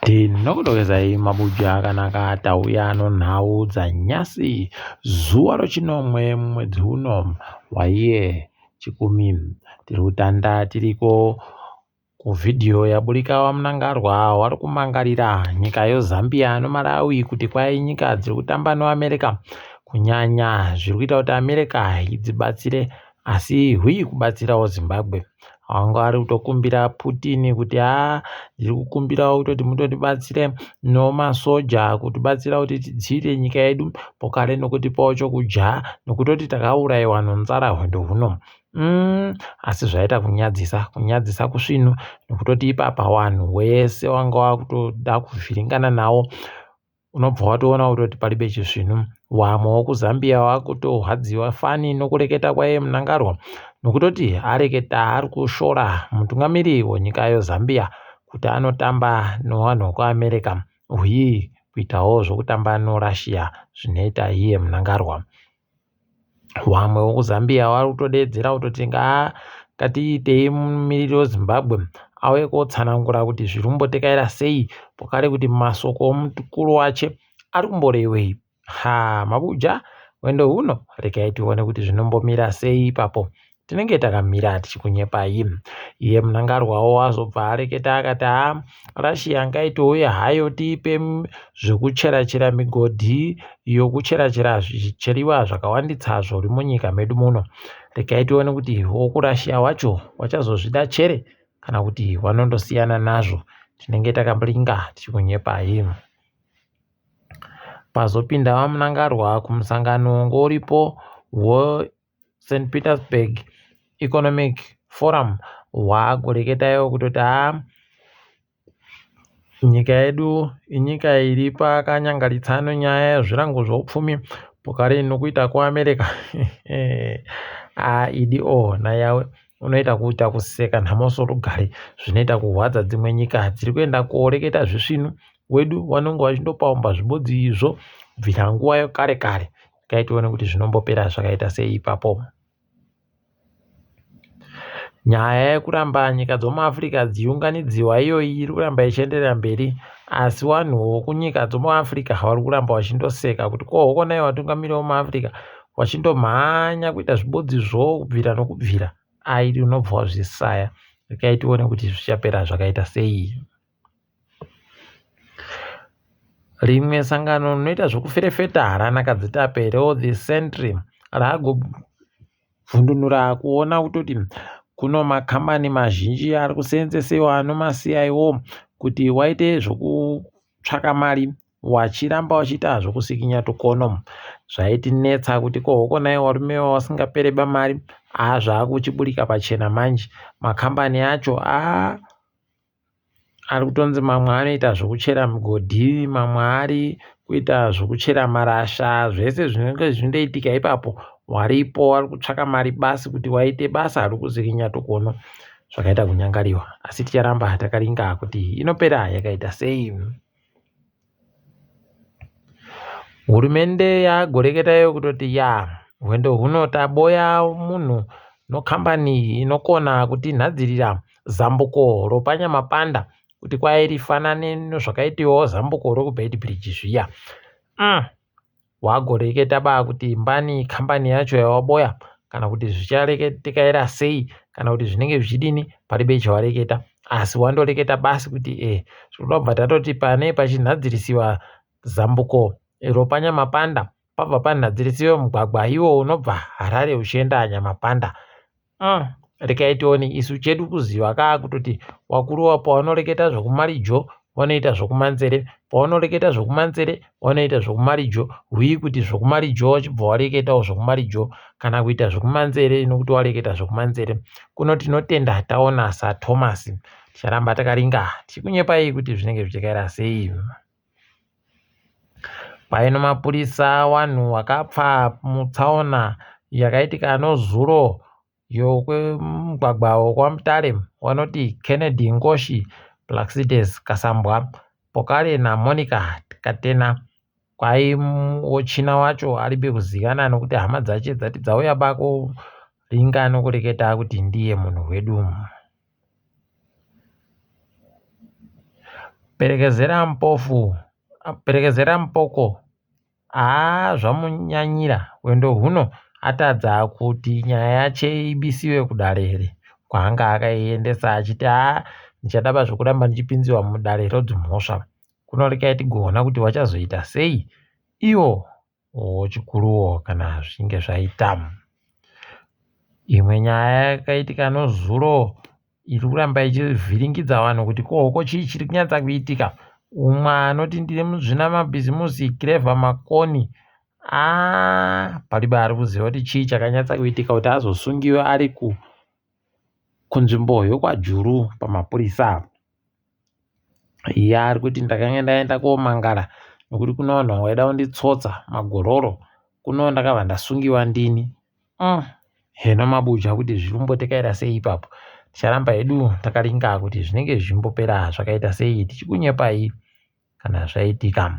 Tinokudokezai mabuja akanaka tauya nonhau dzanyasi zuva rochinomwe mumwedzi uno waiye Chikumi. Tiri kutanda tiriko kuvhidhiyo yaburika VaMnangarwa vari kumangarira nyika yoZambia noMalawi kuti kwai nyika dziri kutamba noAmerica kunyanya zviri kuita kuti America idzibatsire asi hwii kubatsirawo Zimbabwe. Wanga ari kutokumbira Putin kuti haa ndiri kukumbirawo kutoti mutotibatsire nomasoja kutibatsira kuti tidzivirire nyika yedu pokare nokutipawo chokudya nokutoti takaurayiwa nonzara hwendo huno. Mm, asi zvaita kunyadzisa kunyadzisa kusvinu nokutoti ipapa wanhu wese wanga wakutoda kuvhiringana nawo unobva watoona kutoti palibe chisvinu wamwe wokuzambia wakutorwadziwa fani nokureketa kwaiye mnangarwa nokutoti areketa ari kushora mutungamiri wenyika yozambia kuti anotamba nevanhu vekuamerica uye kuitawo zvokutamba norussia zvinoita iye mnangarwa Vamwe vekuZambia vari kutodeedzera kutoti ngatiitei mumiriri weZimbabwe auye kotsanangura kuti zviri kumbotekaira sei pokare kuti masoko omukuru wache ari kumborevei. Ha mabuja hwendo huno regai tione kuti zvinombomira sei ipapo. Tinenge takamira tichikunyepai. Iye Mnangarwawo azobva areketa akati haa Russia ngaitouya hayo tiipe zvekuchera chera migodhi yokuchera chera zvicheriwa zvakawandisa zvori munyika medu muno. Regai tione kuti wokuRussia wacho wachazozvida chere kana kuti wanondosiyana nazvo. Tinenge takaringa tichikunyepai. Pazopinda VaMnangarwa kumusangano ngoripo wo St Petersburg Economic Forum hwagoreketayo kutoti haa nyika yedu inyika iri pakanyangaritsano nyaya yezvirango zveupfumi pokari nokuita kuAmerica haa idi o oh, nayawe unoita kuita kuseka nhamo sorugare zvinoita kurwadza dzimwe nyika dziri kuenda koreketa zvisvinu wedu vanonge vachindopaumba zvibodzi izvo kubvira nguva yekare kare Regai tione kuti zvinombopera zvakaita sei ipapo. Nyaya yekuramba nyika dzomuAfrica dzichiunganidziwa iyoyi iri kuramba ichienderera mberi asi vanhu vokunyika dzomuAfrica vari kuramba vachindoseka kuti ko hokonai vatungamiri vomuAfrica vachindomhanya kuita zvibodzi zvo kubvira nokubvira aidi unobva wazvisaya. Regai tione kuti zvichapera zvakaita sei. Rimwe sangano rinoita zvekuferefeta ranaKadzitape reThe Sentry raakubvundunura kuona kutoti kuno makambani mazhinji ari kuseenzesewa nemaCIO kuti waite zvekutsvaka mari wachiramba wachiita zvekusikinya tukono. Zvaitinetsa kuti ko hokonai warume wasingapereba mari haa zvaakuchiburika pachena manje makambani acho aa Ari kutonzi mamwe anoita zvekuchera migodhi mamwe ari kuita zvekuchera marasha zvese zvinenge zvichindoitika ipapo waripo wari kutsvaka mari basi kuti waite basa rekuzivinya tokono zvakaita kunyangariwa asi ticharamba takaringa kuti inopera yakaita sei. Hurumende yagoreketa iyo kutoti ya hwendo huno taboya munhu nokambani inokona kutinhadzirira zambuko ropaNyamapanda kuti kwai rifanane nezvakaitiwawo zambuko rokuBeitbridge zviya. Umm wagoreketa ba kuti mbani kambani yacho yawaboya kana kuti zvichareketekaira sei kana kuti zvinenge zvichidini paribe chawareketa asi wandoreketa basi kuti e tinoda kubva tatoti pane pachinhadzirisiwa zambuko ropaNyamapanda pabva panhadzirisiwe mugwagwa iwo unobva Harare uchienda Nyamapanda Umm regai tione isu chedu kuziva kaa kutoti wakuru pawanoreketa zvekumarijo wanoita zvekumanzere pawanoreketa zvekumanzere wanoita zvekumarijo hwii kuti zvekumarijo wachibva wareketawo zvekumarijo kana kuita zvekumanzere nokuti wareketa zvekumanzere kuno tinotenda taona saThomas ticharamba takaringa tichikunyepai kuti zvinenge zvichikaira sei. Paino mapurisa wanhu wakapfa mutsaona yakaitika nozuro yokwemugwagwa wekwaMutare wanoti Kennedy Ngoshi, Plaxides Kasambwa, Pokale naMonica Katena. Kwai wochina wacho aribe kuzikana nokuti hama dzache dzati dzauya bako ringa nokureketa kuti ndiye munhu wedu. Perekezera Mpofu, Perekezera Mpoko haa zvamunyanyira hwendo huno atadza kuti nyaya yache ibisiwe kudare here kwaanga akaiendesa achiti haa ndichadaba zvekuramba ndichipinziwa mudare rodzimhosva kuno rekai tigoona kuti wachazoita sei iwo wechikuruwo kana zvichinge zvaita. Imwe nyaya yakaitika nozuro iri kuramba ichivhiringidza vanhu kuti kohoko chii chiri kunyatsa kuitika. Umwe anoti ndiri muzvinamabhizimusi Clever Makoni aa palibe ari kuziva kuti chii chakanyatsa kuitika kuti azosungiwe ari ku kunzvimbo yokwaJuru pamapurisa. Iye ari kuti ndakanga ndaenda komangara nokuti kune vanhu vaida kunditsotsa magororo kuno ndakabva ndasungiwa ndini mm. Heno mabuja kuti zviri kumbotekaira sei ipapo ticharamba hedu takaringa kuti zvinenge zvichimbopera zvakaita sei tichikunyepai kana zvaitika.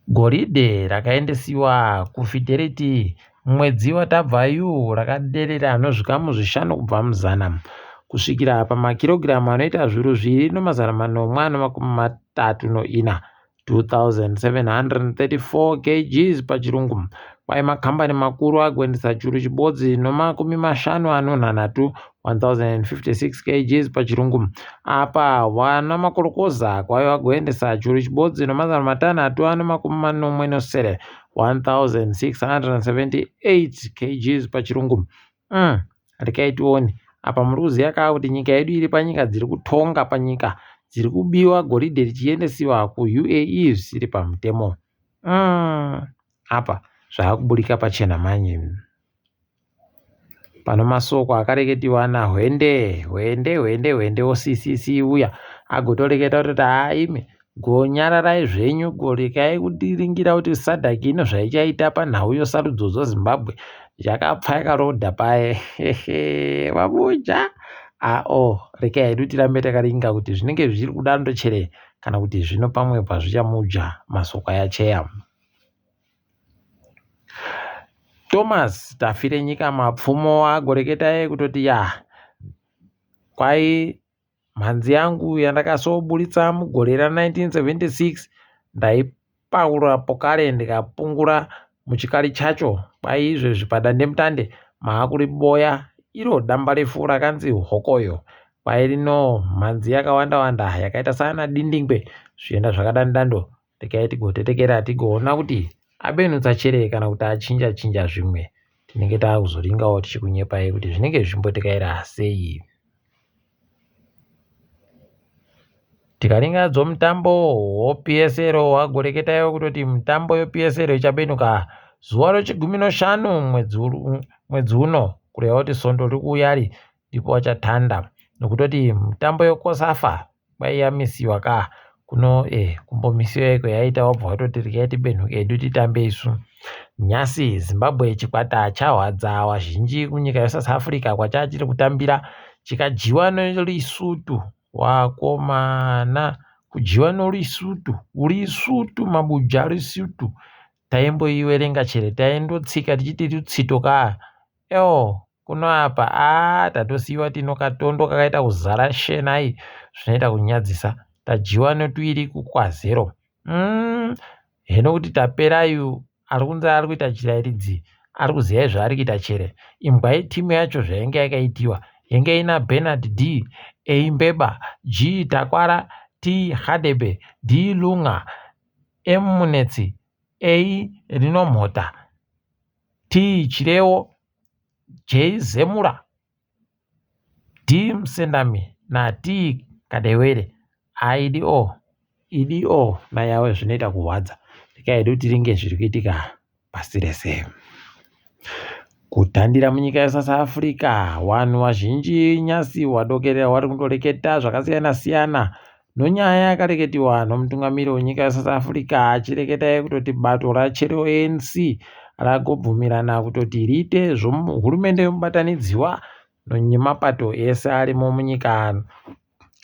Goridhe rakaendesiwa kuFidelity mwedzi watabva yu rakaderera nozvikamu zvishanu kubva muzana kusvikira pamakirogiramu anoita zviuru zviviri nomazana manomwe anomakumi matatu noina 2734 kgs pachirungu. Kwai makambani makuru agoendesa churu chibodzi nomakumi mashanu anonhanhatu 1056 kgs pachirungu. Apa wana makorokoza kwai vagoendesa churu chibodzi nomazana matanhatu anomakumi manomwe nosere 1678 kgs pachirungu. Rekai tione apa muri kuziva kaa kuti nyika yedu iri panyika dziri kutonga panyika dziri kubiwa goridhe richiendesiwa kuUAE zvisiri pamutemo. Apa zvaakuburika pachena manje. Pano masoko akareketiwa naHwende, Hwende, Hwende, Hwende oCCC uya agotoreketa kutoti haa imi gonyararai zvenyu gorekai kutiringira kuti SADC ino zvaichaita panhau yosarudzo dzoZimbabwe yakapfa yakarodha paye vabuja ao rekai hedu tirambe takaringa kuti zvinenge zvichiri kudando chere kana kuti zvino pamwe pazvichamuja masoko ayacheya. Thomas Tafirenyika Mapfumo agoreketa iye kutoti ya kwai mhanzi yangu yandakasoburitsa mugore ra 1976 ndaipaura pokare ndikapungura muchikari chacho kwai izvezvi padandemutande maakuriboya iro dambarefu rakanzi hokoyo kwai rino mhanzi yakawanda wanda yakaita saana dindingwe zvienda zvakadandando Regai tigotetekera tigoona kuti abenutsa chere kana kuti achinja chinja zvimwe. Tinenge taakuzoringawo tichikunyepai kuti zvinenge zvichimbotekaira sei. Tikaringa dzomutambo woPSL wagoreketaiwo kutoti mitambo yoPSL ichabenuka zuva rechigumi noshanu mwedzi uno kureva kuti svondo riri kuuyari ndipo vachatanda nokutoti mitambo yoKosafa Kwai yamisiwa ka kuno eh kumbomisiwa iko yaita wabva watoti regai tibenhuke hedu titambe isu. Nhasi Zimbabwe chikwata chahwadza wazhinji kunyika yeSouth Africa kwachachiri kutambira chikadyiwa neLesotho wakomana kudyiwa neLesotho Lesotho mabuja Lesotho taimboiwerenga chere taindotsika tichiti rutsito ka eo Kuno apa aah tatosiiwa tino katondo kakaita kuzara shenai zvinoita kunyadzisa tadyiwa netuiri kukwazero umm heno kuti taperayu ari kunzi ari kuita chirairidzi ari kuziva zvaari kuita chere imbwa yetimu yacho zvainge yakaitiwa yenge ina Bernard D A Mbeba G Takwara T Hadebe D Lunga M Munetsi A Rinomhota T Chirewo J Zemura, D Msendami naT Kadewere. A idi o, idi o nayawe zvinoita kurwadza. Regai hedu tiringe zviri kuitika pasi rese. Kutandira munyika yeSouth Africa, vanhu vazhinji nyasi wadokerera vari kundoreketa zvakasiyana siyana Nonyaya yakareketiwa nomutungamiri wenyika yeSouth Africa achireketa yekutoti bato rachero ANC ragobvumirana kutoti riite zvohurumende yomubatanidziwa nemapato ese arimo munyika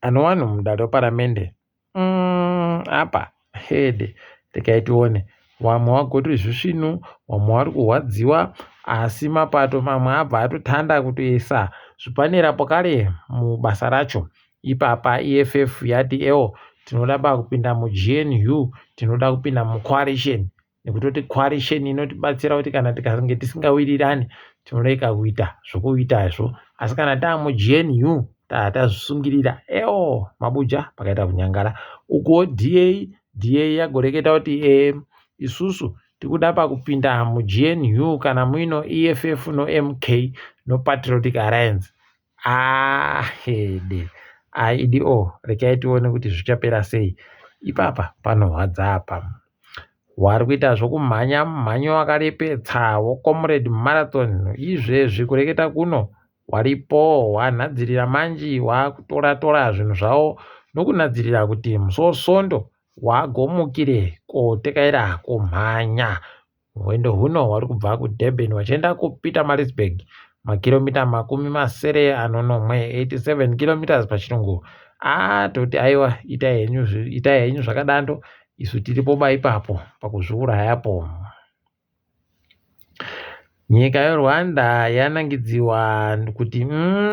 anowanhu mudare reparamende. Mm, apa hede regai tione vamwe vagoti zvisvinu vamwe vari kurwadziwa asi mapato mamwe abva atotanda kutoisa zvipanera pokare mubasa racho. Ipapa EFF yati ewo tinoda pakupinda muGNU, tinoda kupinda mucoalition nekutoti coalition inotibatsira kuti kana tikange tisingawirirani tinorega kuita zvokuitazvo, asi kana taamuGNU tazvisungirira. Ewo mabuja pakaita kunyangara. Ukuwo DA DA yagoreketa kuti e isusu tikuda pakupinda muGNU kana muino EFF noMK noPatriotic Alliance. Ah, hede aidi o rekai tione kuti zvichapera sei. Ipapa panorwadza apa. Wari kuita zvokumhanya mumhanyo wakarepetsa woComrade Marathon izvezvi kureketa kuno waripo wanhadzirira manji wakutora tora zvinhu zvavo nokunhadzirira kuti musi wosondo wagomukire kotekaira kumhanya. Hwendo huno hwari kubva kuDurban vachienda kuPietermaritzburg makiromita 77, 87 kilometers pachirungu. Ah, toti aiwa itai henyu, itai henyu zvakadando, isu tiripo ba ipapo pakuzviurayapo. Nyika yeRwanda yanangidziwa kuti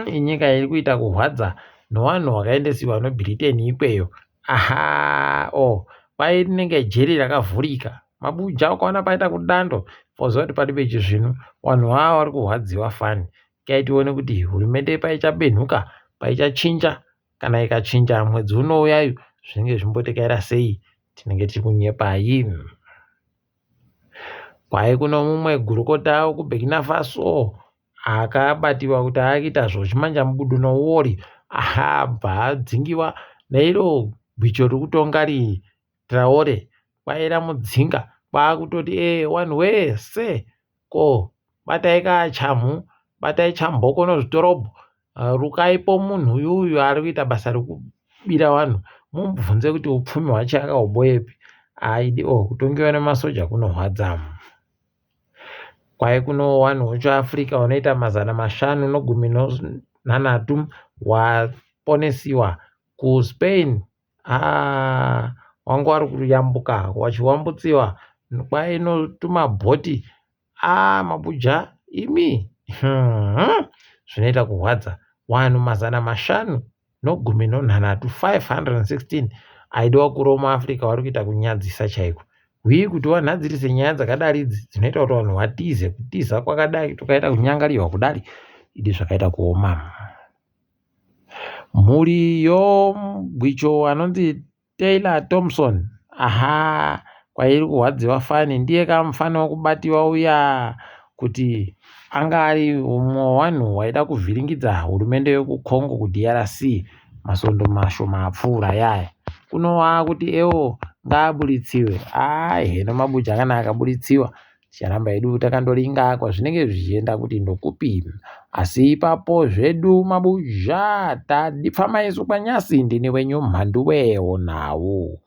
inyika iri kuita kuhwadza nowanhu wakaendesiwa noBritain ikweyo. Aha, oh, kwai rinenge jeri rakavhurika. Mabuja ukaona paita kudando woziva kuti padibe chizvinu. Vanhu vava vari kurwadziwa fani. Kai tione kuti hurumende paichabenhuka, paichachinja, kana ikachinja mwedzi unouyayo zvinenge zvimbotekaira sei, tinenge tiri kunyepai. Kwai kuno mumwe gurukota wekuBurkina Faso akabatiwa kuti akuita zvochimanja mubudu nouori abva adzingiwa neiro gwicho riri kutonga rii Traore kwai ramudzinga kwakutoti e wanhu wese ko batai kachamhu batai chamboko nozvitorobho rukaipo munhu uyuyu ari kuita basa rekubira vanhu mumubvunze kuti upfumi hwacho akauboyepi. Aidi o kutongiwa nemasoja kunorwadza. Kwai kuno wanhu wechiAfrica wanoita 513 waponesiwa kuSpain. Ah, wanga wari kuyambuka wachiwambutsiwa kwai notumabhoti. Ah, mabuja imi zvinoita kurwadza. Vanhu 516, 516 aidiwa kuro muAfrica vari kuita kunyadzisa chaiko. Hwii kuti wanhadzirise nyaya dzakadari idzi dzinoita kuti vanhu vatize, kutiza kwakadai tukaita kunyangarirwa kudari idi zvakaita kuoma. Mhuri yomugwicho anonzi Taylor Thompson aha kwairi kurwadziwa fani ndiye kamufana wekubatiwa uya kuti anga ari umwe wevanhu waida kuvhiringidza hurumende yekuCongo kuDRC masondo mashoma apfuura yaya. Kuno waakuti ewo ngaaburitsiwe. Aa heno mabuja kana akaburitsiwa ticharamba hedu takandoringa kwazvinenge zvichienda kuti ndokupi. Asi ipapo zvedu mabuja tadipfama isu kwanyasi ndini wenyu mhanduwe onawo.